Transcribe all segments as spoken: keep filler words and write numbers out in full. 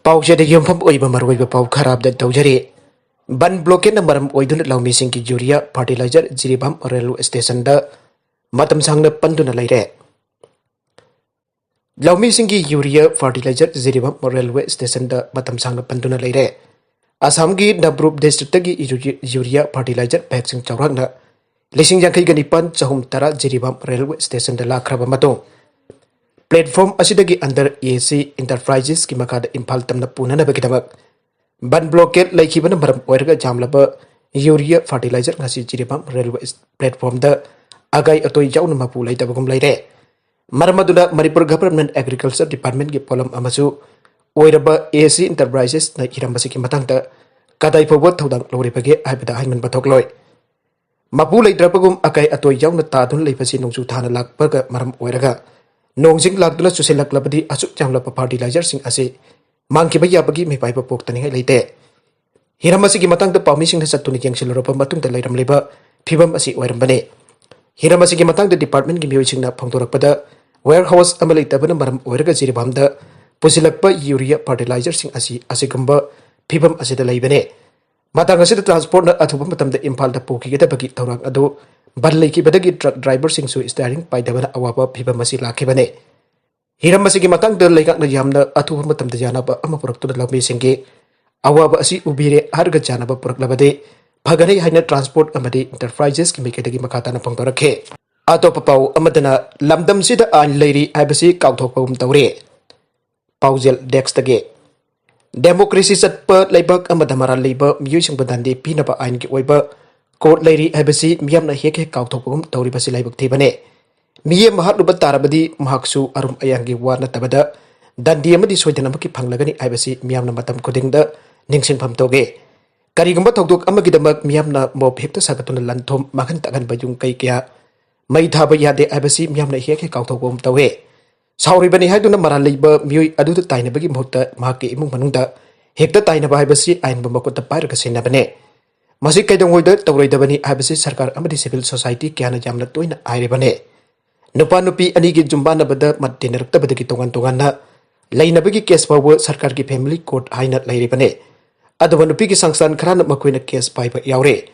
ꯄꯥꯎꯆꯦꯗ ꯌꯨꯝꯐꯝ ꯑꯣꯏꯕ ꯃꯔꯨꯑꯣꯏꯕ ꯄꯥꯎ ꯈꯔ ꯑꯞꯗꯦꯠ ꯇꯧꯖꯔꯤ꯫ ꯕꯟ ꯕ꯭ꯂꯣꯀꯦꯠꯅ ꯃꯔꯝ ꯑꯣꯏꯗꯨꯅ ꯂꯧꯃꯤꯁꯤꯡꯒꯤ ꯌꯨꯔꯤꯌꯥ ꯐꯔꯇꯤꯂꯥꯏꯖꯔ ꯖꯤꯔꯤꯕꯥꯝ ꯔꯦꯜꯋꯦ ꯁ꯭ꯇꯦꯁꯟꯗ ꯃꯇꯝ ꯁꯥꯡꯅ ꯄꯟꯗꯨꯅ ꯂꯩꯔꯦ꯫ ꯂꯧꯃꯤꯁꯤꯡꯒꯤ ꯌꯨꯔꯤꯌꯥ ꯐꯔꯇꯤꯂꯥꯏꯖꯔ ꯖꯤꯔꯤꯕꯥꯝ ꯔꯦꯜꯋꯦ ꯁ꯭ꯇꯦꯁꯟꯗ ꯃꯇꯝ ꯁꯥꯡꯅ ꯄꯟꯗꯨꯅ ꯂꯩꯔꯦ꯫ ꯑꯁꯥꯝꯒꯤ ꯅꯕ꯭ꯔꯨꯞ ꯗꯤꯁꯇ꯭ꯔꯤꯛꯇꯒꯤ ꯌꯨꯔꯤ-, ꯌꯨꯔꯤꯌꯥ ꯐꯔꯇꯤꯂꯥꯏꯖꯔ ꯕꯦꯒꯁꯤꯡ ꯆꯥꯎꯔꯥꯛꯅ ꯂꯤꯁꯤꯡ ꯌꯥꯡꯈꯩꯒ ꯅꯤꯄꯥꯟ ꯆꯍꯨꯝ ꯇꯔꯥ ꯖꯤꯔꯤꯕꯥꯝ ꯔꯦꯜꯋꯦ ꯁ꯭ꯇꯦꯁꯟꯗ ꯂꯥꯛꯈ꯭ꯔꯕ ꯃꯇꯨꯡ, ꯄ꯭ꯂꯦꯠꯐꯣꯝ ꯑꯁꯤꯗꯒꯤ ꯑꯟꯗꯔ ꯑꯦ ꯁꯤ ꯏꯟꯇꯔꯄ꯭ꯔꯥꯏꯖꯦꯁꯀꯤ ꯃꯈꯥꯗ ꯏꯝꯐꯥꯜ ꯇꯝꯅ ꯄꯨꯅꯅꯕꯒꯤꯗꯃꯛ ꯕꯟ ꯕ꯭ꯂꯣꯀꯦꯠ ꯂꯩꯈꯤꯕꯅ ꯃꯔꯝ ꯑꯣꯏꯔꯒ ꯌꯥꯝꯂꯕ ꯌꯨꯔꯤꯌꯥ ꯐꯔꯇꯤꯂꯥꯏꯖꯔ ꯉꯁꯤ ꯖꯤꯔꯤꯕꯥꯝ ꯔꯦꯜꯋꯦ ꯄ꯭ꯂꯦꯠꯐꯣꯝꯗ ꯑꯒꯥꯏ ꯑꯇꯣꯏ ꯌꯥꯎꯅ ꯃꯄꯨ ꯂꯩꯇꯕꯒꯨꯝ ꯂꯩꯔꯦ꯫ ꯃꯔꯝ ꯑꯗꯨꯅ ꯃꯅꯤꯄꯨꯔ ꯒꯚꯔꯟꯃꯦꯟꯠ ꯑꯦꯒ꯭ꯔꯤꯀꯜꯆꯔ ꯗꯤꯄꯥꯔꯠꯃꯦꯟꯠꯀꯤ ꯄꯣꯠꯂꯝ ꯑꯃꯁꯨ ꯑꯣꯏꯔꯕ ꯑꯦ ꯁꯤ ꯏꯟꯇꯔꯄ꯭ꯔꯥꯏꯖꯦꯁꯅ ꯍꯤꯔꯝ ꯑꯁꯤꯒꯤ ꯃꯇꯥꯡꯗ ꯀꯗꯥꯏ ꯐꯥꯎꯕ ꯊꯧꯗꯥꯡ ꯂꯧꯔꯤꯕꯒꯦ ꯍꯥꯏꯕꯗ ꯍꯥꯏꯃꯟꯕ ꯊꯣꯛꯂꯣꯏ꯫ ꯃꯄꯨ ꯂꯩꯇ꯭ꯔꯕꯒꯨꯝ ꯑꯀꯥꯏ ꯑꯇꯣꯏ ꯌꯥꯎꯅ ꯇꯥꯗꯨꯅ ꯂꯩꯕꯁꯤ ꯅꯣꯡꯖꯨ ꯊꯥꯅ ꯂꯥꯛꯄꯒ ꯃꯔꯝ ꯑꯣꯏꯔꯒ ꯅꯣꯡꯁꯤꯡ ꯂꯥꯛꯇꯨꯅ ꯆꯨꯁꯤꯜꯂꯛꯂꯕꯗꯤ ꯑꯁꯨꯛ ꯌꯥꯝꯂꯕ ꯐꯔꯇꯤꯂꯥꯏꯖꯔꯁꯤꯡ ꯑꯁꯤ ꯃꯥꯡꯈꯤꯕ ꯌꯥꯕꯒꯤ ꯃꯤꯄꯥꯏꯕ ꯄꯣꯛꯇꯅꯤꯡꯉꯥꯏ ꯂꯩꯇꯦ꯫ ꯍꯤꯔꯝ ꯑꯁꯤꯒꯤ ꯃꯇꯥꯡꯗ ꯄꯥꯎꯃꯤꯁꯤꯡꯅ ꯆꯠꯇꯨꯅ ꯌꯦꯡꯁꯤꯜꯂꯨꯔꯕ ꯃꯇꯨꯡꯗ ꯂꯩꯔꯝꯂꯤꯕ ꯐꯤꯕꯝ ꯑꯁꯤ ꯑꯣꯏꯔꯝꯕꯅꯤ꯫ ꯍꯤꯔꯝ ꯑꯁꯤꯒꯤ ꯃꯇꯥꯡꯗ ꯗꯤꯄꯥꯔꯠꯃꯦꯟꯠꯀꯤ ꯃꯤꯑꯣꯏꯁꯤꯡꯅ ꯐꯣꯡꯗꯣꯔꯛꯄꯗ, ꯋꯦꯌꯔ ꯍꯥꯎꯁ ꯑꯃ ꯂꯩꯇꯕꯅ ꯃꯔꯝ ꯑꯣꯏꯔꯒ ꯖꯤꯔꯤꯕꯥꯝꯗ ꯄꯨꯁꯤꯜꯂꯛꯄ ꯌꯨꯔꯤꯌꯥ ꯐꯔꯇꯤꯂꯥꯏꯖꯔꯁꯤꯡ ꯑꯁꯤ ꯑꯁꯤꯒꯨꯝꯕ ꯐꯤꯕꯝ ꯑꯁꯤꯗ ꯂꯩꯕꯅꯤ꯫ ꯃꯇꯥꯡ ꯑꯁꯤꯗ ꯇ꯭ꯔꯥꯟꯁꯄꯣꯔꯠꯅ ꯑꯊꯨꯕ ꯃꯇꯝꯗ ꯏꯝꯐꯥꯜꯗ ꯄꯨꯈꯤꯒꯗꯕꯒꯤ ꯊꯧꯔꯥꯡ ꯑꯗꯨ ꯕꯟ ꯂꯩꯈꯤꯕꯗꯒꯤ ꯇ꯭ꯔꯛ ꯗ꯭ꯔꯥꯏꯚꯔꯁꯤꯡꯁꯨ ꯁ꯭ꯇꯤꯌꯥꯔꯤꯡ ꯄꯥꯏꯗꯕꯅ ꯑꯋꯥꯕ ꯐꯤꯕꯝ ꯑꯁꯤ ꯂꯥꯛꯈꯤꯕꯅꯤ꯫ ꯍꯤꯔꯝ ꯑꯁꯤꯒꯤ ꯃꯇꯥꯡꯗ ꯂꯩꯉꯥꯛꯅ ꯌꯥꯝꯅ ꯑꯊꯨꯕ ꯃꯇꯝꯗ ꯌꯥꯅꯕ ꯑꯃ ꯄꯨꯔꯛꯇꯨꯅ ꯂꯧꯃꯤꯁꯤꯡꯒꯤ ꯑꯋꯥꯕ ꯑꯁꯤ ꯎꯕꯤꯔꯦ ꯍꯥꯏꯔꯒ ꯌꯥꯅꯕ ꯄꯨꯔꯛꯂꯕꯗꯤ ꯐꯒꯅꯤ ꯍꯥꯏꯅ ꯇ꯭ꯔꯥꯟꯁꯄꯣꯔꯠ ꯑꯃꯗꯤ ꯏꯟꯇꯔꯄ꯭ꯔꯥꯏꯖꯦꯁꯀꯤ ꯃꯥꯏꯀꯩꯗꯒꯤ ꯃꯈꯥ ꯇꯥꯅ ꯐꯣꯡꯗꯣꯔꯛꯈꯤ꯫ ꯑꯇꯣꯞꯄ ꯄꯥꯎ ꯑꯃꯗꯅ, ꯂꯝꯗꯝꯁꯤꯗ ꯑꯥꯏꯟ ꯂꯩꯔꯤ ꯍꯥꯏꯕꯁꯤ ꯀꯥꯎꯊꯣꯛꯄꯒꯨꯝ ꯇꯧꯔꯦ꯫ ꯄꯥꯎꯖꯦꯜ ꯗꯦꯁ꯭ꯛꯇꯒꯤ꯫ ꯗꯦꯃꯣꯀ꯭ꯔꯦꯁꯤ ꯆꯠꯄ ꯂꯩꯕꯥꯛ ꯑꯃꯗ ꯃꯔꯥꯜ ꯂꯩꯕ ꯃꯤꯑꯣꯏꯁꯤꯡꯕꯨ ꯗꯟꯗꯤ ꯄꯤꯅꯕ ꯑꯥꯏꯟꯒꯤ ꯑꯣꯏꯕ ꯀꯣꯔꯠ ꯂꯩꯔꯤ ꯍꯥꯏꯕꯁꯤ ꯃꯤꯌꯥꯝꯅ ꯍꯦꯛ ꯍꯦꯛ ꯀꯥꯎꯊꯣꯛꯄꯒꯨꯝ ꯇꯧꯔꯤꯕꯁꯤ ꯂꯥꯏꯕꯛ ꯊꯤꯕꯅꯤ꯫ ꯃꯤ ꯑꯃ ꯍꯥꯠꯂꯨꯕ ꯇꯥꯔꯕꯗꯤ ꯃꯍꯥꯛꯁꯨ ꯑꯔꯨꯝ ꯑꯌꯥꯡꯒꯤ ꯋꯥ ꯅꯠꯇꯕꯗ ꯗꯟꯗꯤ ꯑꯃꯗꯤ ꯁꯣꯏꯗꯅꯃꯛꯀꯤ ꯐꯪꯂꯒꯅꯤ ꯍꯥꯏꯕꯁꯤ ꯃꯤꯌꯥꯝꯅ ꯃꯇꯝ ꯈꯨꯗꯤꯡꯗ ꯅꯤꯡꯁꯤꯡꯐꯝ ꯊꯣꯛꯏ꯫ ꯀꯔꯤꯒꯨꯝꯕ ꯊꯧꯗꯣꯛ ꯑꯃꯒꯤꯗꯃꯛ ꯃꯤꯌꯥꯝꯅ ꯃꯣꯞ ꯍꯦꯛꯇ ꯁꯥꯒꯠꯇꯨꯅ ꯂꯟ ꯊꯨꯝ ꯃꯥꯡꯍꯟ ꯇꯥꯛꯍꯟꯕ ꯌꯨꯝ ꯀꯩ ꯀꯌꯥ ꯃꯩ ꯊꯥꯕ ꯌꯥꯗꯦ ꯍꯥꯏꯕꯁꯤ ꯃꯤꯌꯥꯝꯅ ꯍꯦꯛ ꯍꯦꯛ ꯀꯥꯎꯊꯣꯛꯄꯒꯨꯝ ꯇꯧꯏ꯫ ꯁꯥꯎꯔꯤꯕꯅꯤ ꯍꯥꯏꯗꯨꯅ ꯃꯔꯥꯜ ꯂꯩꯕ ꯃꯤꯑꯣꯏ ꯑꯗꯨꯗ ꯇꯥꯏꯅꯕꯒꯤ ꯃꯍꯨꯠꯇ ꯃꯍꯥꯛꯀꯤ ꯏꯃꯨꯡ ꯃꯅꯨꯡꯗ ꯍꯦꯛꯇ ꯇꯥꯏꯅꯕ ꯍꯥꯏꯕꯁꯤ ꯑꯥꯏꯟꯕꯨ ꯃꯈꯨꯠꯇ ꯄꯥꯏꯔꯒ ꯁꯤꯟꯅꯕꯅꯤ꯫ ꯃꯁꯤ ꯀꯩꯗꯧꯉꯩꯗ ꯇꯧꯔꯣꯏꯗꯕꯅꯤ ꯍꯥꯏꯕꯁꯤ ꯁꯔꯀꯥꯔ ꯑꯃꯗꯤ ꯁꯤꯚꯤꯜ ꯁꯣꯁꯥꯏꯇꯤ ꯀꯌꯥꯅ ꯌꯥꯝꯅ ꯇꯣꯏꯅ ꯍꯥꯏꯔꯤꯕꯅꯤ꯫ ꯅꯨꯄꯥ ꯅꯨꯄꯤ ꯑꯅꯤꯒꯤ ꯖꯨꯝꯕꯥꯟꯅꯕꯗ ꯃꯠ ꯇꯤꯟꯅꯔꯛꯇꯕꯗꯒꯤ ꯇꯣꯉꯥꯟ ꯇꯣꯉꯥꯟꯅ ꯂꯩꯅꯕꯒꯤ ꯀꯦꯁ ꯐꯥꯎꯕ ꯁꯔꯀꯥꯔꯒꯤ ꯐꯦꯃꯤꯂꯤ ꯀꯣꯔꯠ ꯍꯥꯏꯅ ꯂꯩꯔꯤꯕꯅꯤ꯫ ꯑꯗꯨꯕꯨ ꯅꯨꯄꯤꯒꯤ ꯁꯪꯁꯊꯥꯟ ꯈꯔꯅ ꯃꯈꯣꯏꯅ ꯀꯦꯁ ꯄꯥꯏꯕ ꯌꯥꯎꯔꯦ꯫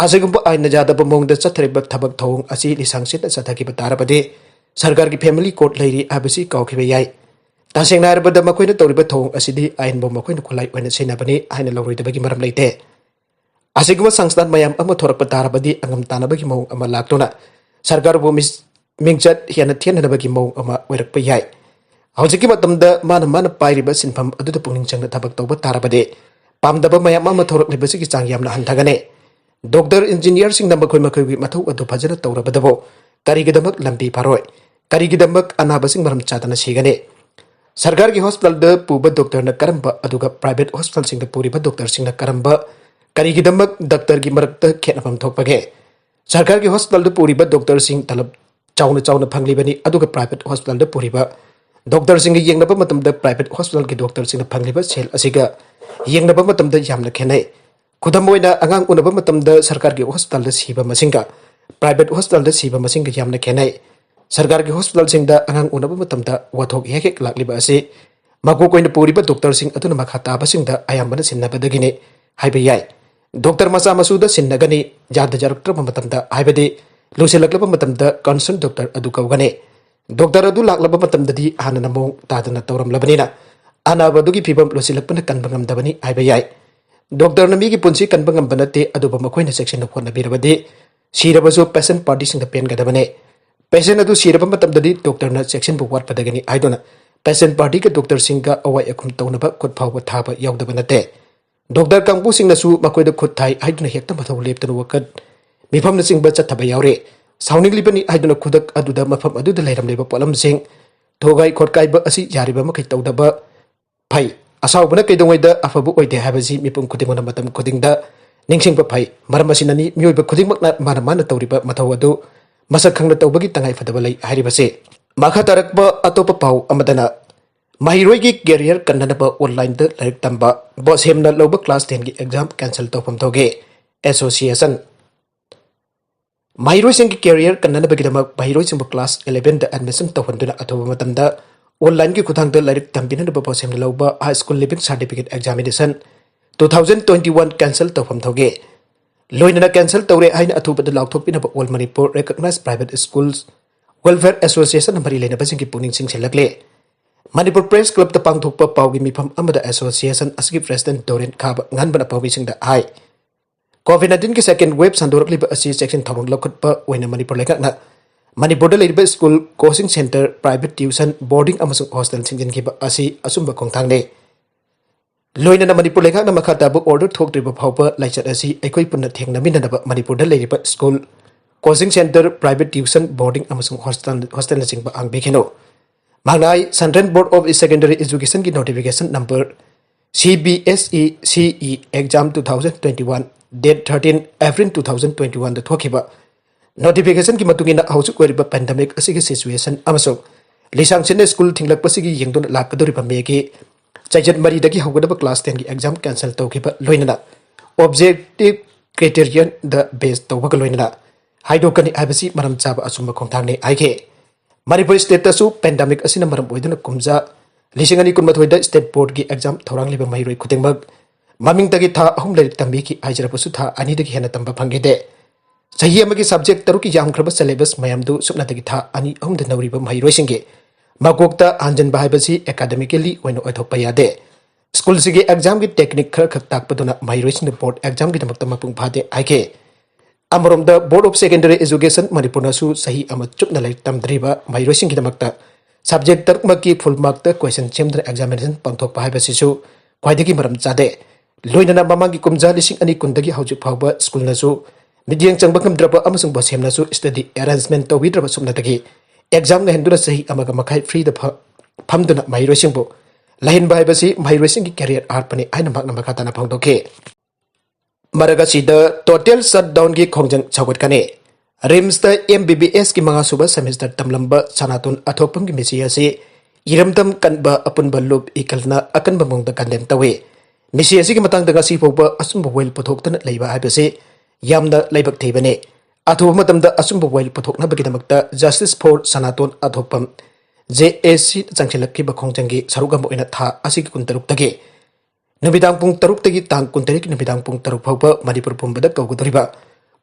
ꯑꯁꯤꯒꯨꯝꯕ ꯑꯥꯏꯟꯅ ꯌꯥꯗꯕ ꯃꯑꯣꯡꯗ ꯆꯠꯊꯔꯤꯕ ꯊꯕꯛ ꯊꯧꯑꯣꯡ ꯑꯁꯤ ꯂꯤꯁꯥꯡꯁꯤꯠꯅ ꯆꯠꯊꯈꯤꯕ ꯇꯥꯔꯕꯗꯤ ꯁꯔꯀꯥꯔꯒꯤ ꯐꯦꯃꯤꯂꯤ ꯀꯣꯔꯠ ꯂꯩꯔꯤ ꯍꯥꯏꯕꯁꯤ ꯀꯥꯎꯈꯤꯕ ꯌꯥꯏ꯫ ꯇꯁꯦꯡꯅ ꯍꯥꯏꯔꯕꯗ ꯃꯈꯣꯏꯅ ꯇꯧꯔꯤꯕ ꯊꯧꯑꯣꯡ ꯑꯁꯤꯗꯤ ꯑꯥꯏꯟꯕꯨ ꯃꯈꯣꯏꯅ ꯈꯨꯠꯂꯥꯏ ꯑꯣꯏꯅ ꯁꯤꯖꯤꯟꯅꯕꯅꯤ ꯍꯥꯏꯅ ꯂꯧꯔꯣꯏꯗꯕꯒꯤ ꯃꯔꯝ ꯂꯩꯇꯦ꯫ ꯑꯁꯤꯒꯨꯝꯕ ꯁꯪꯁꯊꯥꯟ ꯃꯌꯥꯝ ꯑꯃ ꯊꯣꯔꯛꯄ ꯇꯥꯔꯕꯗꯤ ꯑꯉꯝ ꯇꯥꯟꯅꯕꯒꯤ ꯃꯑꯣꯡ ꯑꯃ ꯂꯥꯛꯇꯨꯅ ꯁꯔꯀꯥꯔꯕꯨ ꯃꯤꯡꯆꯠ ꯍꯦꯟꯅ ꯊꯤꯍꯟꯅꯕꯒꯤ ꯃꯑꯣꯡ ꯑꯃ ꯑꯣꯏꯔꯛꯄ ꯌꯥꯏ꯫ ꯍꯧꯖꯤꯛꯀꯤ ꯃꯇꯝꯗ ꯃꯥꯅ ꯃꯥꯅ ꯄꯥꯏꯔꯤꯕ ꯁꯤꯟꯐꯝ ꯑꯗꯨꯗ ꯄꯨꯛꯅꯤꯡ ꯆꯪꯅ ꯊꯕꯛ ꯇꯧꯕ ꯇꯥꯔꯕꯗꯤ ꯄꯥꯝꯗꯕ ꯃꯌꯥꯝ ꯑꯃ ꯊꯣꯔꯛꯂꯤꯕꯁꯤꯒꯤ ꯆꯥꯡ ꯌꯥꯝꯅ ꯍꯟꯊꯒꯅꯤ꯫ ꯗꯣꯛꯇꯔ, ꯏꯟꯖꯤꯅꯤꯌꯥꯔꯁꯤꯡꯅ ꯃꯈꯣꯏ ꯃꯈꯣꯏꯒꯤ ꯃꯊꯧ ꯑꯗꯨ ꯐꯖꯅ ꯇꯧꯔꯕꯗꯕꯨ ꯀꯔꯤꯒꯤꯗꯃꯛ ꯂꯝꯕꯤ ꯐꯥꯔꯣꯏ? ꯀꯔꯤꯒꯤꯗꯃꯛ ꯑꯅꯥꯕꯁꯤꯡ ꯃꯔꯝ ꯆꯥꯗꯅ ꯁꯤꯒꯅꯤ? ꯁꯔꯀꯥꯔꯒꯤ ꯍꯣꯁꯄꯤꯇꯥꯜꯗ ꯄꯨꯕ ꯗꯣꯛꯇꯔꯅ ꯀꯔꯝꯕ, ꯑꯗꯨꯒ ꯄ꯭ꯔꯥꯏꯚꯦꯠ ꯍꯣꯁꯄꯤꯇꯥꯜꯁꯤꯡꯗ ꯄꯨꯔꯤꯕ ꯗꯣꯛꯇꯔꯁꯤꯡꯅ ꯀꯔꯝꯕ, ꯀꯔꯤꯒꯤꯗꯃꯛ ꯗꯥꯛꯇꯔꯒꯤ ꯃꯔꯛꯇ ꯈꯦꯠꯅꯐꯝ ꯊꯣꯛꯄꯒꯦ? ꯁꯔꯀꯥꯔꯒꯤ ꯍꯣꯁꯄꯤꯇꯥꯜꯗ ꯄꯨꯔꯤꯕ ꯗꯣꯛꯇꯔꯁꯤꯡ ꯇꯂꯕ ꯆꯥꯎꯅ ꯆꯥꯎꯅ ꯐꯪꯂꯤꯕꯅꯤ, ꯑꯗꯨꯒ ꯄ꯭ꯔꯥꯏꯚꯦꯠ ꯍꯣꯁꯄꯤꯇꯥꯜꯗ ꯄꯨꯔꯤꯕ ꯗꯣꯛꯇꯔꯁꯤꯡꯒ ꯌꯦꯡꯅꯕ ꯃꯇꯝꯗ ꯄ꯭ꯔꯥꯏꯚꯦꯠ ꯍꯣꯁꯄꯤꯇꯥꯜꯒꯤ ꯗꯣꯛꯇꯔꯁꯤꯡꯅ ꯐꯪꯂꯤꯕ ꯁꯦꯜ ꯑꯁꯤꯒ ꯌꯦꯡꯅꯕ ꯃꯇꯝꯗ ꯌꯥꯝꯅ ꯈꯦꯠꯅꯩ꯫ ꯈꯨꯗꯝ ꯑꯣꯏꯅ, ꯑꯉꯥꯡ ꯎꯅꯕ ꯃꯇꯝꯗ ꯁꯔꯀꯥꯔꯒꯤ ꯍꯣꯁꯄꯤꯇꯥꯜꯗ ꯁꯤꯕ ꯃꯁꯤꯡꯒ ꯄ꯭ꯔꯥꯏꯚꯦꯠ ꯍꯣꯁꯄꯤꯇꯥꯜꯗ ꯁꯤꯕ ꯃꯁꯤꯡꯒ ꯌꯥꯝꯅ ꯈꯦꯠꯅꯩ꯫ ꯁꯔꯀꯥꯔꯒꯤ ꯍꯣꯁꯄꯤꯇꯥꯜꯁꯤꯡꯗ ꯑꯉꯥꯡ ꯎꯅꯕ ꯃꯇꯝꯗ ꯋꯥꯊꯣꯛ ꯍꯦꯛ ꯍꯦꯛ ꯂꯥꯛꯂꯤꯕ ꯑꯁꯤ ꯃꯀꯣꯛ ꯑꯣꯏꯅ ꯄꯨꯔꯤꯕ ꯗꯣꯛꯇꯔꯁꯤꯡ ꯑꯗꯨꯅ ꯃꯈꯥ ꯇꯥꯕꯁꯤꯡꯗ ꯑꯌꯥꯝꯕꯅ ꯁꯤꯟꯅꯕꯗꯒꯤꯅꯤ ꯍꯥꯏꯕ ꯌꯥꯏ꯫ ꯗꯣꯛꯇꯔ ꯃꯆꯥ ꯃꯁꯨꯗ ꯁꯤꯟꯅꯒꯅꯤ, ꯌꯥꯗ ꯌꯥꯔꯛꯇ꯭ꯔꯕ ꯃꯇꯝꯗ, ꯍꯥꯏꯕꯗꯤ ꯂꯨꯁꯤꯜꯂꯛꯂꯕ ꯃꯇꯝꯗ ꯀꯟꯁꯔꯟ ꯗꯣꯛꯇꯔ ꯑꯗꯨ ꯀꯧꯒꯅꯤ꯫ ꯗꯣꯛꯇꯔ ꯑꯗꯨ ꯂꯥꯛꯂꯕ ꯃꯇꯝꯗꯗꯤ ꯍꯥꯟꯅꯅ ꯃꯑꯣꯡ ꯇꯥꯗꯅ ꯇꯧꯔꯝꯂꯕꯅꯤꯅ ꯑꯅꯥꯕ ꯑꯗꯨꯒꯤ ꯐꯤꯕꯝ ꯂꯨꯁꯤꯜꯂꯛꯄꯅ ꯀꯟꯕ ꯉꯝꯗꯕꯅꯤ ꯍꯥꯏꯕ ꯌꯥꯏ꯫ ꯗꯣꯛꯇꯔꯅ ꯃꯤꯒꯤ ꯄꯨꯟꯁꯤ ꯀꯟꯕ ꯉꯝꯕ ꯅꯠꯇꯦ, ꯑꯗꯨꯕꯨ ꯃꯈꯣꯏꯅ ꯆꯦꯛꯁꯤꯟꯅ ꯍꯣꯠꯅꯕꯤꯔꯕꯗꯤ ꯁꯤꯔꯕꯁꯨ ꯄꯦꯁꯦꯟ ꯄꯥꯔꯇꯤꯁꯤꯡꯗ ꯄꯦꯟꯒꯗꯕꯅꯤ꯫ ꯄꯦꯁꯦꯟ ꯑꯗꯨ ꯁꯤꯔꯕ ꯃꯇꯝꯗꯗꯤ ꯗꯣꯛꯇꯔꯅ ꯆꯦꯛꯁꯤꯟꯕ ꯋꯥꯠꯄꯗꯒꯤꯅꯤ ꯍꯥꯏꯗꯨꯅ ꯄꯦꯁꯦꯟ ꯄꯥꯔꯇꯤꯒ ꯗꯣꯛꯇꯔꯁꯤꯡꯒ ꯑꯋꯥꯏ ꯑꯈꯨꯝ ꯇꯧꯅꯕ ꯈꯨꯠ ꯐꯥꯎꯕ ꯊꯥꯕ ꯌꯥꯎꯗꯕ ꯅꯠꯇꯦ꯫ ꯗꯣꯛꯇꯔ ꯀꯥꯡꯕꯨꯁꯤꯡꯅꯁꯨ ꯃꯈꯣꯏꯗ ꯈꯨꯠ ꯊꯥꯏ ꯍꯥꯏꯗꯨꯅ ꯍꯦꯛꯇ ꯃꯊꯧ ꯂꯦꯞꯇꯅ ꯋꯥꯀꯠ ꯃꯤꯐꯝꯅꯆꯤꯡꯕ ꯆꯠꯊꯕ ꯌꯥꯎꯔꯦ꯫ ꯁꯥꯎꯅꯤꯡꯂꯤꯕꯅꯤ ꯍꯥꯏꯗꯨꯅ ꯈꯨꯗꯛ ꯑꯗꯨꯗ ꯃꯐꯝ ꯑꯗꯨꯗ ꯂꯩꯔꯝꯂꯤꯕ ꯄꯣꯠꯂꯝꯁꯤꯡ ꯊꯨꯒꯥꯏ ꯈꯣꯠꯀꯥꯏꯕ ꯑꯁꯤ ꯌꯥꯔꯤꯕ ꯃꯈꯩ ꯇꯧꯗꯕ ꯐꯩ꯫ ꯑꯁꯥꯎꯕꯅ ꯀꯩꯗꯧꯉꯩꯗ ꯑꯐꯕ ꯑꯣꯏꯗꯦ ꯍꯥꯏꯕꯁꯤ ꯃꯤꯄꯨꯝ ꯈꯨꯗꯤꯡꯃꯛꯅ ꯃꯇꯝ ꯈꯨꯗꯤꯡꯗ ꯅꯤꯡꯁꯤꯡꯕ ꯐꯩ꯫ ꯃꯔꯝ ꯑꯁꯤꯅꯅꯤ ꯃꯤꯑꯣꯏꯕ ꯈꯨꯗꯤꯡꯃꯛꯅ ꯃꯥꯅ ꯃꯥꯅ ꯇꯧꯔꯤꯕ ꯃꯊꯧ ꯑꯗꯨ ꯃꯁꯛ ꯈꯪꯅ ꯇꯧꯕꯒꯤ ꯇꯉꯥꯏ ꯐꯗꯕ ꯂꯩ ꯍꯥꯏꯔꯤꯕꯁꯤ꯫ ꯃꯈꯥ ꯇꯥꯔꯛꯄ ꯑꯇꯣꯞꯄ ꯄꯥꯎ ꯑꯃꯗꯅ ꯃꯍꯩꯔꯣꯏꯒꯤ ꯀꯦꯔꯤꯌꯔ ꯀꯟꯅꯅꯕ ꯑꯣꯟꯂꯥꯏꯟꯗ ꯂꯥꯏꯔꯤꯛ ꯇꯝꯕ, ꯕꯣꯁꯦꯝꯅ ꯂꯧꯕ ꯀ꯭ꯂꯥꯁ ꯇꯦꯟꯒꯤ ꯑꯦꯛꯖꯥꯝ ꯀꯦꯟꯁꯦꯜ ꯇꯧꯐꯝ ꯊꯣꯛꯏ꯫ ꯑꯦꯁꯣꯁꯤꯌꯦꯁꯟ ꯃꯍꯩꯔꯣꯏꯁꯤꯡꯒꯤ ꯀꯦꯔꯤꯌꯔ ꯀꯟꯅꯅꯕꯒꯤꯗꯃꯛ ꯃꯍꯩꯔꯣꯏꯁꯤꯡꯕꯨ ꯀ꯭ꯂꯥꯁ ꯏꯂꯦꯚꯦꯟꯗ ꯑꯦꯗꯃꯤꯁꯟ ꯇꯧꯍꯟꯗꯨꯅ ꯑꯊꯨꯕ ꯃꯇꯝꯗ ꯑꯣꯟꯂꯥꯏꯟꯒꯤ ꯈꯨꯠꯊꯥꯡꯗ ꯂꯥꯏꯔꯤꯛ ꯇꯝꯕꯤꯅꯅꯕ ꯄꯥꯎꯁꯦꯝꯅ ꯂꯧꯕ High School Leaving Certificate Examination two thousand twenty one cancel ꯇꯧꯐꯝ ꯊꯣꯛꯏ꯫ ꯂꯣꯏꯅꯅ cancel ꯇꯧꯔꯦ ꯍꯥꯏꯅ ꯑꯊꯨꯕꯗ ꯂꯥꯎꯊꯣꯛꯄꯤꯅꯕ All Manipur Recognized Private Schools Welfare Association ꯅ ꯃꯔꯤ ꯂꯩꯅꯕꯁꯤꯡꯒꯤ ꯄꯨꯛꯅꯤꯡ ꯆꯤꯡꯁꯤꯜꯂꯛꯂꯤ꯫ ꯃꯅꯤꯄꯨꯔ Press Club ꯇ ꯄꯥꯡꯊꯣꯛꯄ ꯄꯥꯎꯒꯤ ꯃꯤꯐꯝ ꯑꯃꯗ association ꯑꯁꯤꯒꯤ President ꯗꯣꯔꯦꯟ ꯈꯥꯕ ꯉꯥꯟꯕꯅ ꯄꯥꯎꯃꯤꯁꯤꯡꯗ ꯍꯥꯏ, COVID nineteen ꯒꯤ second wave ꯁꯟꯗꯣꯔꯛꯂꯤꯕ ꯑꯁꯤ ꯆꯦꯛꯁꯤꯟ ꯊꯧꯔꯥꯡ ꯂꯧꯈꯠꯄ ꯑꯣꯏꯅ ꯃꯅꯤꯄꯨꯔ ꯂꯩꯉꯥꯛꯅ ꯃꯅꯤꯄꯨꯔꯗ ꯂꯩꯔꯤꯕ school, coaching centre, private tuition, boarding ꯑꯃꯁꯨꯡ hostel ꯊꯤꯡꯖꯤꯟꯈꯤꯕ ꯑꯁꯤ ꯑꯆꯨꯝꯕ ꯈꯣꯡꯊꯥꯡꯅꯤ꯫ ꯂꯣꯏꯅꯅ ꯃꯅꯤꯄꯨꯔ ꯂꯩꯉꯥꯛꯅ ꯃꯈꯥ ꯇꯥꯕ order ꯊꯣꯛꯇ꯭ꯔꯤꯕ ꯐꯥꯎꯕ ꯂꯥꯏꯆꯠ ꯑꯁꯤ ꯑꯩꯈꯣꯏ ꯄꯨꯟꯅ ꯊꯦꯡꯅꯃꯤꯟꯅꯅꯕ ꯃꯅꯤꯄꯨꯔꯗ ꯂꯩꯔꯤꯕ school, coaching centre, private tuition, boarding ꯑꯃꯁꯨꯡ hostel, hostel ꯅꯆꯤꯡꯕ ꯍꯥꯡꯕꯤꯈꯤꯅꯨ꯫ ꯃꯍꯥꯛꯅ ꯍꯥꯏ, Central Board of Secondary Education ꯒꯤ notification number C B S E C E exam two thousand twenty one, date thirteen April two thousand twenty one ꯗ ꯊꯣꯛꯈꯤꯕ notification ꯒꯤ ꯃꯇꯨꯡ ꯏꯟꯅ ꯍꯧꯖꯤꯛ ꯑꯣꯏꯔꯤꯕ pandemic ꯑꯁꯤꯒꯤ situation ꯑꯃꯁꯨꯡ ꯂꯤꯁꯥꯡꯁꯤꯠꯅ school ꯊꯤꯡꯂꯛꯄꯁꯤꯒꯤ ꯌꯦꯡꯗꯨꯅ ꯂꯥꯛꯀꯗꯧꯔꯤꯕ May ꯒꯤ ꯆꯩꯆꯠ ꯃꯔꯤꯗꯒꯤ ꯍꯧꯒꯗꯕ class ten ꯒꯤ exam cancel ꯇꯧꯈꯤꯕ ꯂꯣꯏꯅꯅ objective criterion ꯗ base ꯇꯧꯕꯒ ꯂꯣꯏꯅꯅ ꯍꯥꯏꯗꯣꯛꯀꯅꯤ ꯍꯥꯏꯕꯁꯤ ꯃꯔꯝ ꯆꯥꯕ ꯑꯆꯨꯝꯕ ꯈꯣꯡꯊꯥꯡꯅꯤ ꯍꯥꯏꯈꯤ꯫ ꯃꯅꯤꯄꯨꯔ state ꯇꯁꯨ pandemic ꯑꯁꯤꯅ ꯃꯔꯝ ꯑꯣꯏꯗꯨꯅ ꯀꯨꯝꯖꯥ ꯂꯤꯁꯤꯡ ꯑꯅꯤ ꯀꯨꯟꯃꯥꯊꯣꯏꯗ state board ꯀꯤ exam ꯊꯧꯔꯥꯡꯂꯤꯕ ꯃꯍꯩꯔꯣꯏ ꯈꯨꯗꯤꯡꯃꯛ ꯃꯃꯤꯡꯗꯒꯤ ꯊꯥ ꯑꯍꯨꯝ ꯂꯥꯏꯔꯤꯛ ꯇꯝꯕꯤꯈꯤ ꯍꯥꯏꯖꯔꯕꯁꯨ ꯊꯥ ꯑꯅꯤꯗꯒꯤ ꯍꯦꯟꯅ ꯇꯝꯕ ꯐꯪꯈꯤꯗꯦ꯫ ꯆꯍꯤ ꯑꯃꯒꯤ subject ꯇꯔꯨꯛꯀꯤ ꯌꯥꯝꯈ꯭ꯔꯕ syllabus ꯃꯌꯥꯝꯗꯨ ꯁꯨꯞꯅꯇꯒꯤ ꯊꯥ ꯑꯅꯤ ꯑꯍꯨꯝꯗ ꯅꯧꯔꯤꯕ ꯃꯍꯩꯔꯣꯏꯁꯤꯡꯒꯤ ꯃꯀꯣꯛꯇ ꯍꯟꯖꯤꯟꯕ ꯍꯥꯏꯕꯁꯤ academically ꯑꯣꯏꯅ ꯑꯣꯏꯊꯣꯛꯄ ꯌꯥꯗꯦ꯫ School ꯁꯤꯒꯤ exam ꯒꯤ technique ꯈꯔ ꯈꯛ ꯇꯥꯛꯄꯗꯨꯅ ꯃꯍꯩꯔꯣꯏꯁꯤꯡꯅ board exam ꯒꯤꯗꯃꯛꯇ ꯃꯄꯨꯡ ꯐꯥꯗꯦ ꯍꯥꯏꯈꯤ꯫ ꯑꯃꯔꯣꯝꯗ Board of Secondary Education ꯃꯅꯤꯄꯨꯔꯅꯁꯨ ꯆꯍꯤ ꯑꯃ ꯆꯨꯞꯅ ꯂꯥꯏꯔꯤꯛ ꯇꯝꯗ꯭ꯔꯤꯕ ꯃꯍꯩꯔꯣꯏꯁꯤꯡꯒꯤꯗꯃꯛꯇ subject ꯇꯔꯨꯛꯃꯛꯀꯤ full mark ꯇ question ꯁꯦꯝꯗꯨꯅ examination ꯄꯥꯡꯊꯣꯛꯄ ꯍꯥꯏꯕꯁꯤꯁꯨ ꯈ꯭ꯋꯥꯏꯗꯒꯤ ꯃꯔꯝ ꯆꯥꯗꯦ꯫ ꯂꯣꯏꯅꯅ ꯃꯃꯥꯡꯒꯤ ꯀꯨꯝꯖꯥ ꯂꯤꯁꯤꯡ ꯑꯅꯤ ꯀꯨꯟꯗꯒꯤ ꯍꯧꯖꯤꯛ ꯐꯥꯎꯕ school ꯅꯁꯨ ꯃꯤꯠꯌꯦꯡ ꯆꯪꯕ ꯉꯝꯗ꯭ꯔꯕ ꯑꯃꯁꯨꯡ ꯕꯣꯁꯦꯝꯅꯁꯨ study arrangement ꯇꯧꯕꯤꯗ꯭ꯔꯕ ꯁꯨꯞꯅꯇꯒꯤ exam ꯉꯥꯏꯍꯟꯗꯨꯅ ꯆꯍꯤ ꯑꯃꯒ ꯃꯈꯥꯏ free ꯗ ꯐ-, ꯐꯝꯗꯨꯅ ꯃꯍꯩꯔꯣꯏꯁꯤꯡꯕꯨ ꯂꯩꯍꯟꯕ ꯍꯥꯏꯕꯁꯤ ꯃꯍꯩꯔꯣꯏꯁꯤꯡꯒꯤ career ꯑꯍꯥꯠꯄꯅꯤ ꯍꯥꯏꯅ ꯃꯍꯥꯛꯅ ꯃꯈꯥ ꯇꯥꯅ ꯐꯣꯡꯗꯣꯛꯈꯤ꯫ ꯃꯔꯛ ꯑꯁꯤꯗ total shutdown ꯒꯤ ꯈꯣꯡꯖꯪ ꯁꯧꯒꯠꯀꯅꯤ꯫ RIMS ꯇ M B B S ꯀꯤ ꯃꯉꯥ ꯁꯨꯕ semester ꯇꯝꯂꯝꯕ ꯁꯅꯥꯇꯣꯟ ꯑꯊꯣꯛꯄꯝꯒꯤ ꯃꯤꯁꯤ ꯑꯁꯤ ꯏꯔꯝꯗꯝ ꯀꯟꯕ ꯑꯄꯨꯟꯕ ꯂꯨꯞ ꯏꯀꯜꯅ ꯑꯀꯟꯕ ꯃꯑꯣꯡꯗ condemn ꯇꯧꯏ꯫ ꯃꯤꯁꯤ ꯑꯁꯤꯒꯤ ꯃꯇꯥꯡꯗ ꯉꯁꯤ ꯐꯥꯎꯕ ꯑꯆꯨꯝꯕ ꯋꯥꯌꯦꯜ ꯄꯨꯊꯣꯛꯇꯅ ꯂꯩꯕ ꯍꯥꯏꯕꯁꯤ ꯌꯥꯝꯅ ꯂꯥꯏꯕꯛ ꯊꯤꯕꯅꯤ꯫ ꯑꯊꯨꯕ ꯃꯇꯝꯗ ꯑꯆꯨꯝꯕ ꯋꯥꯌꯦꯜ ꯄꯨꯊꯣꯛꯅꯕꯒꯤꯗꯃꯛꯇ Justice for ꯁꯅꯥꯇꯣꯟ ꯑꯊꯣꯛꯄꯝ, ꯖꯦ ꯑꯦ ꯁꯤ ꯆꯪꯁꯤꯜꯂꯛꯈꯤꯕ ꯈꯣꯡꯖꯪꯒꯤ ꯁꯔꯨꯛ ꯑꯃ ꯑꯣꯏꯅ ꯊꯥ ꯑꯁꯤꯒꯤ ꯀꯨꯟꯇꯔꯨꯛꯇꯒꯤ ꯅꯨꯃꯤꯗꯥꯡ ꯄꯨꯡ ꯇꯔꯨꯛꯇꯒꯤ ꯇꯥꯡ ꯀꯨꯟꯇꯔꯦꯠꯀꯤ ꯅꯨꯃꯤꯗꯥꯡ ꯄꯨꯡ ꯇꯔꯨꯛ ꯐꯥꯎꯕ ꯃꯅꯤꯄꯨꯔ ꯄꯨꯝꯕꯗ ꯀꯧꯒꯗꯧꯔꯤꯕ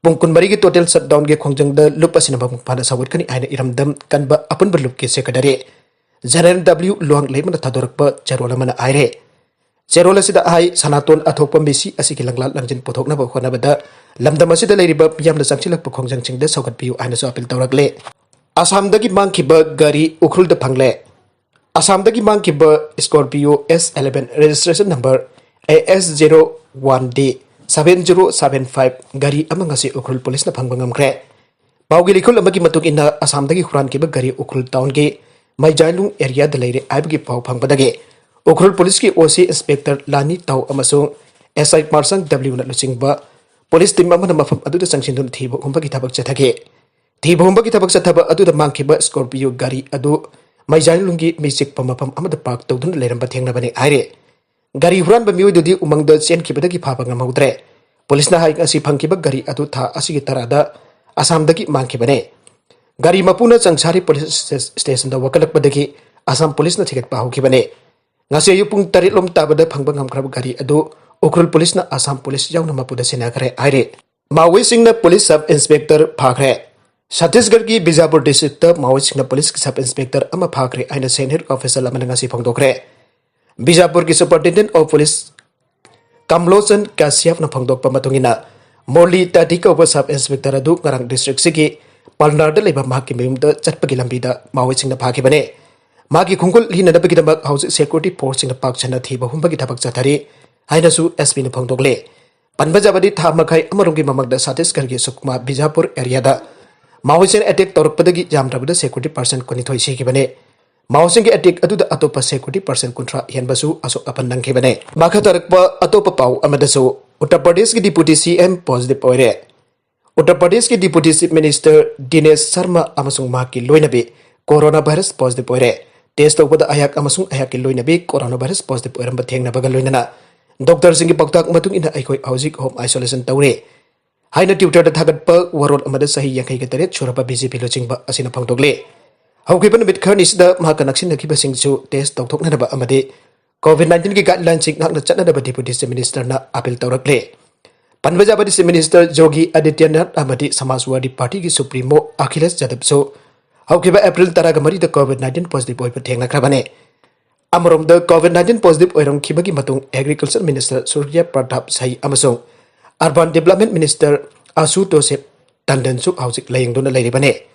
ꯄꯨꯡ ꯀꯨꯟꯃꯔꯤꯒꯤ total shutdownꯒꯤ ꯈꯣꯡꯖꯪꯗ ꯂꯨꯞ ꯑꯁꯤꯅ ꯃꯄꯨꯡ ꯐꯥꯅ ꯁꯧꯒꯠꯀꯅꯤ ꯍꯥꯏꯅ ꯏꯔꯝꯗꯝ ꯀꯟꯕ ꯑꯄꯨꯟꯕ ꯂꯨꯞꯀꯤ secretary General W ꯂꯨꯋꯥꯡꯂꯦꯝꯕꯅ ꯊꯥꯗꯣꯔꯛꯄ ꯆꯦꯔꯣꯜ ꯑꯃꯅ ꯍꯥꯏꯔꯦ꯫ ꯆꯦꯔꯣꯜ ꯑꯁꯤꯗ ꯍꯥꯏ, ꯁꯅꯥꯇꯣꯟ ꯑꯊꯣꯛꯄ ꯃꯤꯁꯤ ꯑꯁꯤꯒꯤ ꯂꯪꯂꯥ ꯂꯪꯖꯤꯟ ꯄꯨꯊꯣꯛꯅꯕ ꯍꯣꯠꯅꯕꯗ ꯂꯝꯗꯝ ꯑꯁꯤꯗ ꯂꯩꯔꯤꯕ ꯃꯤꯌꯥꯝꯅ ꯆꯪꯁꯤꯜꯂꯛꯄ ꯈꯣꯡꯖꯪꯁꯤꯡꯗ ꯁꯧꯒꯠꯄꯤꯌꯨ ꯍꯥꯏꯅꯁꯨ appeal ꯇꯧꯔꯛꯂꯦ꯫ ꯑꯁꯥꯝꯗꯒꯤ ꯃꯥꯡꯈꯤꯕ ꯒꯥꯔꯤ ꯎꯈ꯭ꯔꯨꯜꯗ ꯐꯪꯂꯦ꯫ ꯑꯁꯥꯝꯗꯒꯤ ꯃꯥꯡꯈꯤꯕ Scorpio S eleven registration number A S zero one D seven zero seven five ꯒꯥꯔꯤ ꯑꯃ ꯉꯁꯤ ꯎꯈ꯭ꯔꯨꯜ ꯄꯨꯂꯤꯁꯅ ꯐꯪꯕ ꯉꯝꯈ꯭ꯔꯦ꯫ ꯄꯥꯎꯒꯤ ꯂꯩꯈꯨꯜ ꯑꯃꯒꯤ ꯃꯇꯨꯡ ꯏꯟꯅ, ꯑꯁꯥꯝꯗꯒꯤ ꯍꯨꯔꯥꯟꯈꯤꯕ ꯒꯥꯔꯤ ꯎꯈ꯭ꯔꯨꯜ townꯒꯤ ꯃꯩꯖꯥꯏꯂꯨꯡ areaꯗ ꯂꯩꯔꯦ ꯍꯥꯏꯕꯒꯤ ꯄꯥꯎ ꯐꯪꯕꯗꯒꯤ ꯎꯈ꯭ꯔꯨꯜ ꯄꯨꯂꯤꯁꯀꯤ O C Inspector ꯂꯥꯅꯤ ꯇꯥꯎ ꯑꯃꯁꯨꯡ S I ꯃꯥꯔꯁꯪ W ꯅ ꯂꯨꯆꯤꯡꯕ ꯄꯨꯂꯤꯁ team ꯑꯃꯅ ꯃꯐꯝ ꯑꯗꯨꯗ ꯆꯪꯁꯤꯟꯗꯨꯅ ꯊꯤꯕ ꯍꯨꯝꯕꯒꯤ ꯊꯕꯛ ꯆꯠꯊꯈꯤ꯫ ꯊꯤꯕ ꯍꯨꯝꯕꯒꯤ ꯊꯕꯛ ꯆꯠꯊꯕ ꯑꯗꯨꯗ ꯃꯥꯡꯈꯤꯕ Scorpio ꯒꯥꯔꯤ ꯑꯗꯨ ꯃꯩꯖꯥꯏꯂꯨꯡꯒꯤ ꯃꯤ ꯆꯤꯛꯄ ꯃꯐꯝ ꯑꯃꯗ park ꯇꯧꯗꯨꯅ ꯂꯩꯔꯝꯕ ꯊꯦꯡꯅꯕꯅꯤ ꯍꯥꯏꯔꯤ꯫ ꯒꯥꯔꯤ ꯍꯨꯔꯥꯟꯕ ꯃꯤꯑꯣꯏꯗꯨꯗꯤ ꯎꯃꯪꯗ ꯆꯦꯟꯈꯤꯕꯗꯒꯤ ꯐꯥꯕ ꯉꯝꯍꯧꯗ꯭ꯔꯦ꯫ ꯄꯨꯂꯤꯁꯅ ꯍꯥꯏ, ꯉꯁꯤ ꯐꯪꯈꯤꯕ ꯒꯥꯔꯤ ꯑꯗꯨ ꯊꯥ ꯑꯁꯤꯒꯤ ꯇꯔꯥꯗ ꯑꯁꯥꯝꯗꯒꯤ ꯃꯥꯡꯈꯤꯕꯅꯦ꯫ ꯒꯥꯔꯤ ꯃꯄꯨꯅ ꯆꯪꯁꯥꯔꯤ ꯄꯨꯂꯤꯁ ꯁ꯭ꯇꯦ-, ꯁ꯭ꯇꯦꯁꯟꯗ ꯋꯥꯀꯠꯂꯛꯄꯗꯒꯤ ꯑꯁꯥꯝ ꯄꯨꯂꯤꯁꯅ ꯊꯤꯒꯠꯄ ꯍꯧꯈꯤꯕꯅꯦ꯫ ꯉꯁꯤ ꯑꯌꯨꯛ ꯄꯨꯡ ꯇꯔꯦꯠ ꯂꯣꯝ ꯇꯥꯕꯗ ꯐꯪꯕ ꯉꯝꯈ꯭ꯔꯕ ꯒꯥꯔꯤ ꯑꯗꯨ ꯎꯈ꯭ꯔꯨꯜ ꯄꯨꯂꯤꯁꯅ ꯑꯁꯥꯝ ꯄꯨꯂꯤꯁ ꯌꯥꯎꯅ ꯃꯄꯨꯗ ꯁꯤꯟꯅꯈ꯭ꯔꯦ ꯍꯥꯏꯔꯤ꯫ ꯃꯥꯑꯣꯏꯁꯤꯡꯅ ꯄꯨꯂꯤꯁ sub inspector ꯐꯥꯈ꯭ꯔꯦ꯫ ꯁꯠꯇꯤꯁꯒꯔꯒꯤ ꯕꯤꯖꯥꯄꯨꯔ districtꯇ ꯃꯥꯑꯣꯏꯁꯤꯡꯅ ꯄꯨꯂꯤꯁꯀꯤ sub inspector ꯑꯃ ꯐꯥꯈ꯭ꯔꯦ ꯍꯥꯏꯅ senior official ꯑꯃꯅ ꯉꯁꯤ ꯐꯣꯡꯗꯣꯛꯈ꯭ꯔꯦ꯫ ꯕꯤꯖꯥꯄꯨꯔꯒꯤ Superintendent of Police ꯀꯝꯂꯣꯆꯟ ꯀꯥꯁ꯭ꯌꯞꯅ ꯐꯣꯡꯗꯣꯛꯄ ꯃꯇꯨꯡ ꯏꯟꯅ, ꯃꯣꯔꯂꯤ ꯇꯥꯇꯤ ꯀꯧꯕ sub inspector ꯑꯗꯨ ꯉꯔꯥꯡ districtꯁꯤꯒꯤ ꯄꯜꯅꯥꯔꯗ ꯂꯩꯕ ꯃꯍꯥꯛꯀꯤ ꯃꯌꯨꯝꯗ ꯆꯠꯄꯒꯤ ꯂꯝꯕꯤꯗ ꯃꯥꯑꯣꯏꯁꯤꯡꯅ ꯐꯥꯈꯤꯕꯅꯦ꯫ ꯃꯥꯒꯤ ꯈꯣꯡꯒꯨꯜ ꯂꯤꯅꯅꯕꯒꯤꯗꯃꯛ ꯍꯧꯖꯤꯛ security forceꯁꯤꯡꯅ ꯄꯥꯛ ꯁꯟꯅ ꯊꯤꯕ ꯍꯨꯝꯕꯒꯤ ꯊꯕꯛ ꯆꯠꯊꯔꯤ ꯍꯥꯏꯅꯁꯨ S Pꯅ ꯐꯣꯡꯗꯣꯛꯂꯦ꯫ ꯄꯟꯕ ꯌꯥꯕꯗꯤ, ꯊꯥ ꯃꯈꯥꯏ ꯑꯃꯔꯣꯝꯒꯤ ꯃꯃꯥꯡꯗ ꯁꯠꯇꯤꯁꯒꯔꯒꯤ ꯁꯨꯀꯃꯥ ꯕꯤꯖꯥꯄꯨꯔ areaꯗ ꯃꯥꯑꯣꯏꯁꯤꯡꯅ attack ꯇꯧꯔꯛꯄꯗꯒꯤ ꯌꯥꯝꯗ꯭ꯔꯕꯗ security personnel ꯀꯨꯟꯅꯤꯊꯣꯏ ꯁꯤꯈꯤꯕꯅꯦ꯫ ꯃꯥꯑꯣꯁꯤꯡꯒꯤ attack ꯑꯗꯨꯗ ꯑꯇꯣꯞꯄ security personnel ꯀꯨꯟꯊ꯭ꯔꯥ ꯍꯦꯟꯕꯁꯨ ꯑꯁꯣꯛ ꯑꯄꯟ ꯅꯪꯈꯤꯕꯅꯦ꯫ ꯃꯈꯥ ꯇꯥꯔꯛꯄ ꯑꯇꯣꯞꯄ ꯄꯥꯎ ꯑꯃꯗꯁꯨ, ꯎꯠꯇꯔ ꯄ꯭ꯔꯗꯦꯁꯀꯤ deputy C M positive ꯑꯣꯏꯔꯦ꯫ ꯎꯠꯇꯔ ꯄ꯭ꯔꯗꯦꯁꯀꯤ deputy chief minister ꯗꯤꯅꯦꯁ ꯁꯔꯃ ꯑꯃꯁꯨꯡ ꯃꯍꯥꯛꯀꯤ ꯂꯣꯏꯅꯕꯤ corona virus positive ꯑꯣꯏꯔꯦ꯫ Test ꯇꯧꯕꯗ ꯑꯩꯍꯥꯛ ꯑꯃꯁꯨꯡ ꯑꯩꯍꯥꯛꯀꯤ ꯂꯣꯏꯅꯕꯤ corona virus positive ꯑꯣꯏꯔꯝꯕ ꯊꯦꯡꯅꯕꯒ ꯂꯣꯏꯅꯅ doctorꯁꯤꯡꯒꯤ ꯄꯥꯎꯇꯥꯛ ꯃꯇꯨꯡ ꯏꯟꯅ ꯑꯩꯈꯣꯏ ꯍꯧꯖꯤꯛ home isolation ꯇꯧꯔꯦ ꯍꯥꯏꯅ Twitterꯗ ꯊꯥꯒꯠꯄ ꯋꯥꯔꯣꯜ ꯑꯃꯗ ꯆꯍꯤ ꯌꯥꯡꯈꯩꯒ ꯇꯔꯦꯠ ꯁꯨꯔꯕ BJP ꯂꯨꯆꯤꯡꯕ ꯑꯁꯤꯅ ꯐꯣꯡꯗꯣꯛꯂꯤ꯫ ꯍꯧꯈꯤꯕ ꯅꯨꯃꯤꯠ ꯈꯔꯅꯤꯁꯤꯗ ꯃꯍꯥꯛꯀ ꯅꯛꯁꯤꯟꯅꯈꯤꯕꯁꯤꯡꯁꯨ test ꯇꯧꯊꯣꯛꯅꯅꯕ ꯑꯃꯗꯤ COVID nineteen ꯒꯤ guideline ꯁꯤꯡ ꯉꯥꯛꯅ ꯆꯠꯅꯅꯕ Deputy Chief Minister ꯅ appeal ꯇꯧꯔꯛꯂꯦ꯫ ꯄꯟꯕ ꯌꯥꯕꯗꯤ, Chief Minister ꯌꯣꯒꯤ ꯑꯥꯗꯤꯇ꯭ꯌꯅꯥꯊ ꯑꯃꯗꯤ ꯁꯃꯥꯖꯋꯥꯗꯤ ꯄꯥꯔꯇꯤꯒꯤ supremo ꯑꯈꯤꯂꯦꯁ ꯌꯥꯗꯕꯁꯨ ꯍꯧꯈꯤꯕ April ꯇꯔꯥꯃꯔꯤꯗ COVID nineteen positive ꯑꯣꯏꯕ ꯊꯦꯡꯅꯈ꯭ꯔꯕꯅꯤ꯫ ꯑꯃꯔꯣꯝꯗ, COVID nineteen positive ꯑꯣꯏꯔꯝꯈꯤꯕꯒꯤ ꯃꯇꯨꯡ Agriculture Minister ꯁꯨꯔꯖ꯭ꯌ ꯄ꯭ꯔꯇꯥꯞ ꯁꯥꯍꯤ ꯑꯃꯁꯨꯡ Urban Development Minister ꯑꯁꯨꯇꯣꯁꯦ ꯇꯟꯗꯟꯁꯨ ꯍꯧꯖꯤꯛ ꯂꯥꯌꯦꯡꯗꯨꯅ ꯂꯩꯔꯤꯕꯅꯤ꯫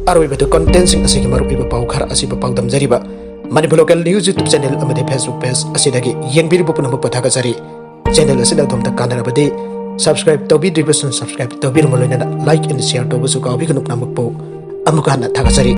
ꯑꯔꯣꯏꯕꯗ content ꯁꯤꯡ ꯑꯁꯤꯒꯤ ꯃꯔꯨꯑꯣꯏꯕ ꯄꯥꯎ ꯈꯔ ꯑꯁꯤꯕꯨ ꯄꯥꯎꯗꯝꯖꯔꯤꯕ Manipur Local News YouTube channel ꯑꯃꯗꯤ Facebook page ꯑꯁꯤꯗꯒꯤ ꯌꯦꯡꯕꯤꯔꯤꯕ ꯄꯨꯝꯅꯃꯛꯄꯨ ꯊꯥꯒꯠꯆꯔꯤ꯫ Channel ꯑꯁꯤꯅ ꯑꯗꯣꯝꯗ ꯀꯥꯟꯅꯔꯕꯗꯤ subscribe ꯇꯧꯕꯤꯗ꯭ꯔꯤꯕꯁꯤꯡ subscribe ꯇꯧꯕꯤꯔꯝꯕ ꯂꯣꯏꯅꯅ like and share ꯇꯧꯕꯁꯨ ꯀꯥꯎꯕꯤꯒꯅꯨ꯫ ꯄꯨꯝꯅꯃꯛꯄꯨ ꯑꯃꯨꯛꯀ ꯍꯟꯅ ꯊꯥꯒꯠꯆꯔꯤ꯫